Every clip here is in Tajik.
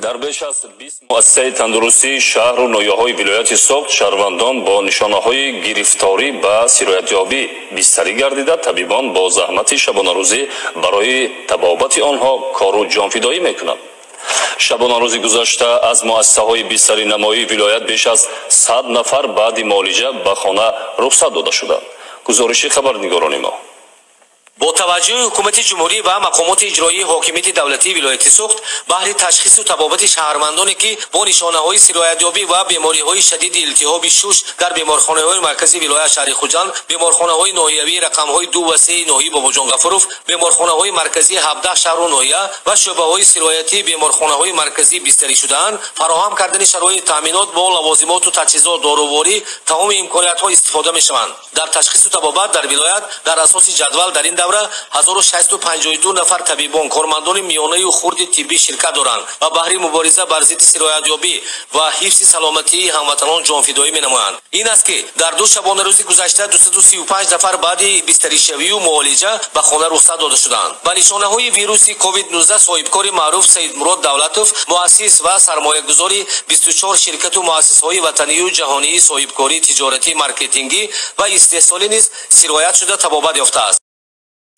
Дар беш аз 20 муассисаи тандурустии шаҳру ноҳияҳои вилояти Суғд шаҳрвандон бо нишонаҳои гирифторӣ ба сироятёбӣ бистарӣ гардида, табибон бо заҳмати шабонарӯзӣ барои табобати онҳо кору ҷонфидоӣ мекунанд. Шабонарӯзи гузашта аз муассисаҳои бистаринамоии вилоят беш аз 100 нафар баъди муолиҷа ба хона рухсат дода шуданд. Гузориши хабарнигорони мо. Бо таваҷҷӯҳи ҳукумати ҷумҳурӣ ва мақомоти иҷроии ҳокимияти давлатии вилояти Суғд баҳри ташхису табобати шаҳрвандоне, ки бо нишонаҳои сироятёбӣ ва бемориҳои шадиди илтиҳоби шуш дар беморхонаҳои марказии вилоят шаҳри Хуҷанд, беморхонаҳои ноҳиявии рақамҳои 2 ва 3 ноҳияи Бобоҷон Ғафуров, беморхонаҳои марказии 17 шаҳру ноҳия ва шӯъбаҳои сироятии беморхонаҳои марказӣ бистарӣ шудаанд, фароҳам кардани шароити таъминот бо лавозимоту таҷҳизот, доруворӣ тамоми имкониятҳо истифода мешаванд. Дар ташхису табобат дар вилоят дар асоси ҷадвал дар ин давра 1652 нафар табибон, кормандони миёнаю хурди тиббӣ ширкат доранд ва баҳри мубориза бар зидди сироятёбӣ ва ҳифзи саломатии ҳамватанон ҷонфидоӣ менамоянд. Ин аст, ки дар ду шабонарӯзи гузашта 235 нафар баъди бистаришавию муолиҷа ба хона рухсат дода шуданд. Ба нишонаҳои вируси COVID-19 соҳибкори маъруф Саидмурод Давлатов, муассис ва сармоягузори 24 ширкату муассисаҳои ватанию ҷаҳонии соҳибкорӣ, тиҷоратӣ, маркетингӣ ва истеҳсолӣ низ сироят шуда табобат ёфтааст.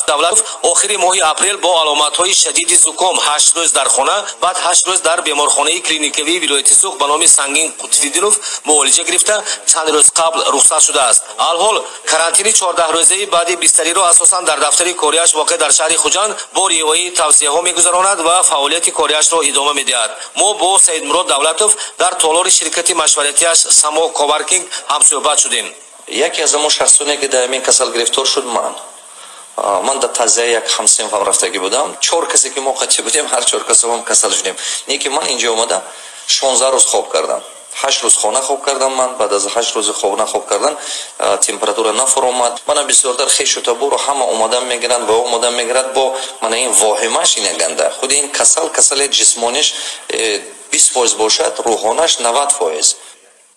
Давлатов охири моҳи апрел бо аломатҳои шадиди зуком 8 рӯз дар хона, баъд 8 рӯз дар беморхонаи клиникавии вилояти Суғд ба номи Сангин Қутбиддинов муолиҷа гирифта, чанд рӯз қабл рухсат шудааст. Алҳол карантини 14-рӯзаи баъди бистариро асосан дар дафтари кориаш воқеъ дар шаҳри Хуҷанд бо риояи тавсияҳо мегузаронад ва фаъолияти кориашро идома медиҳад. Мо бо Саидмурод Давлатов дар толори ширкати машваратиаш Само Коваркинг ҳамсӯҳбат шудем. Яке аз ҳамон шахсоне, ки дар ҳамин касал гирифтор шуд, ман дар тазия як ҳамсинфам рафтагӣ будам. Чор касе, ки мо қатъи будем, ҳар чор касам касал шудем. Не ки ман инҷо омадам, 16 рӯз хоб кардам, 8 рӯз хона хоб кардам. Ман баъд аз 8 рӯзи хона хоб кардан температура нафуромад. Мана бисёртар хешу табору ҳама омадан мегиранд ва омадан мегирад бо мана ин воҳимаш, ина ганда. Худи ин касал, касали ҷисмониш 20% бошад, рӯҳонаш 90%.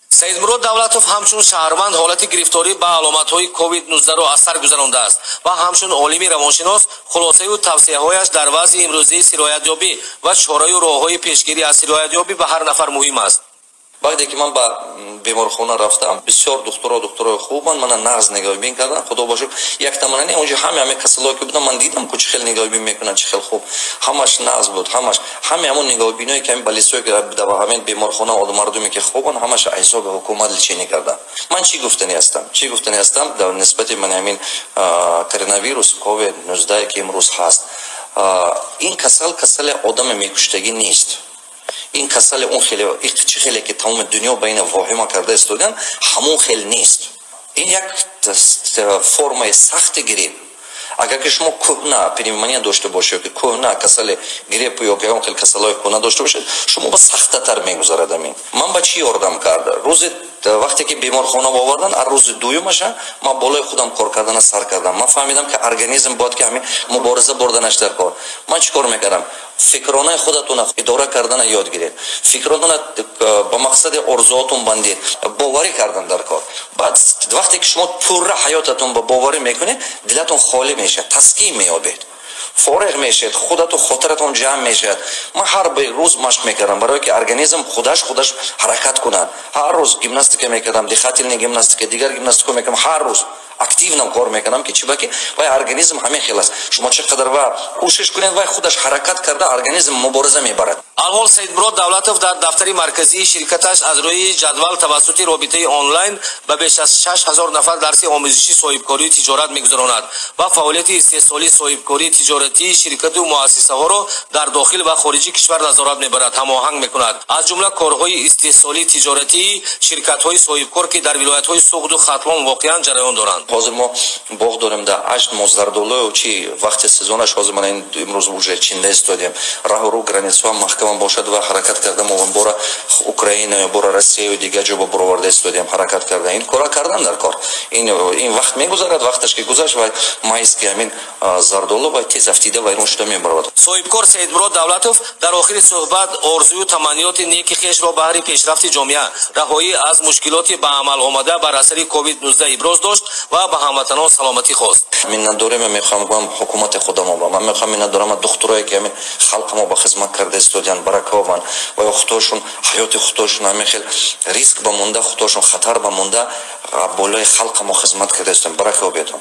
Саидмурод Давлатов ҳамчун шаҳрванд ҳолати гирифторӣ ба аломатҳои COVID-19-ро аз сар гузарондааст ва ҳамчун олими равоншинос хулосаю тавсияҳояш дар вазъи имрӯзии сироятёбӣ ва чораю роҳҳои пешгирӣ аз сироятёбӣ ба ҳар нафар муҳим аст. Вақте ки ман ба беморхона рафтам, бисёр духтуро, духтурои хубанд, мана нағз нигоҳбин кардан, худо ба шукр. Якта мана не, онҷо ҳаме ҳаме касалое ки будам, ман дидам, ку чӣ хел нигоҳбин мекунанд, чӣ хел хуб, ҳамаш нағз буд. Ҳамаш ҳаме ҳамон нигоҳбиное, ки ҳамин балисое, ки дар ҳамин беморхона мардуме, ки хубанд, ҳамаш ҳисоби ҳукумат лечение кардан. Ман чӣ гуфтанӣ ҳастам, чӣ гуфтанӣ ҳастам дар нисбати ман ҳамин коронавирус ковид 19, ки имрӯз ҳаст? Ин касал касали одаме мекуштагӣ нест. Ин касали он хеле, чӣ хеле ки тамоми дунё ба ина воҳима карда истодан, ҳамон хел нест. Ин як формаи сахти грипп. Агар ки шумо кӯҳна пневмония дошта бошед ё ки кӯҳна касали гриппу ё ягон хел касалҳои кӯҳна дошта бошед, шумо ба сахтатар мегузарад. Амин ман ба чӣ ёрдам карда? Рӯзи вақте ки беморхона овардан, аз рӯзи дуюмаша ман болои худам кор кардана сар кардам. Ман фаҳмидам, ки организм бояд ки ҳамин мубориза бурданаш дар кор. Ман чӣ кор мекардам? Фикронаи худатона идора кардана ёд гиред, фикротона ба мақсади орзуотон бандед, боварӣ кардан дар кор. Баъд вақте ки шумо пурра ҳаётатон ба боварӣ мекунед, дилатон холӣ мешавад, таскин меёбед, фориғ мешавед, худату хотиратон ҷамъ мешавад. Ман ҳар рӯз машқ мекардам, барое ки организм худаш ҳаракат кунад. Ҳар рӯз гимнастика мекардам, дыхательная гимнастика, дигар гимнастика мекардам, ҳар рӯз активно кор мекардам, ки чиба ки вай организм ҳамин хел аст. Шумо чӣ қадар ва кӯшиш кунед, вай худаш ҳаракат карда, организм мубориза мебарад. Алҳол Саидмурод Давлатов дар дафтари марказии ширкаташ аз рӯи ҷадвал тавассути робитаи онлайн ба беш аз 6000 нафар дарси омӯзиши соҳибкорию тиҷорат мегузаронад ва фаъолияти истеҳсолии, соҳибкории, тиҷоратии ширкату муассисаҳоро дар дохил ва хориҷи кишвар назорат мебарад, ҳамоҳанг мекунад. Аз ҷумла корҳои истеҳсолии, тиҷоратии ширкатҳои соҳибкор, ки дар вилоятҳои Суғду Хатлон воқеан ҷараён доранд. Ҳозир мо боғ дорем дар Ашт, мо зардолою чи вақти сезонаш ҳозир мана имрӯз уже чинда истодем. Раҳу рӯ границаҳо маҳкама бошад ва ҳаракат карда мо бора Украина ё бора Россияю дигар ҷо ба буроварда истодем. Ҳаракат карда, ин кора кардан дар кор. Ин вақт мегузарад, вақташ ки гузашт, ва майский ҳамин зардолу ва тез афтида вайрон шуда мебаровад. Соҳибкор Саидмурод Давлатов дар охири суҳбат орзую таманниёти неки хешро баҳри пешрафти ҷомеа, раҳоӣ аз мушкилоти ба амал омада бар асари COVID-19 иброз дошт ва ба ҳамватанон саломатӣ хост. Миннатдорем, мехоҳам гӯям, ҳукумати худамо ба ман мехоҳам миннатдорам, духтурое, ки ҳамин халқамо ба хизмат карда истодиянд. тиҳанд, барака обанд. Ва ё худошон ҳаёти худошон ҳамин хел риск ба монда, худошон хатар ба монда, болои халқа мо хизмат карда истанд. Барака обедон.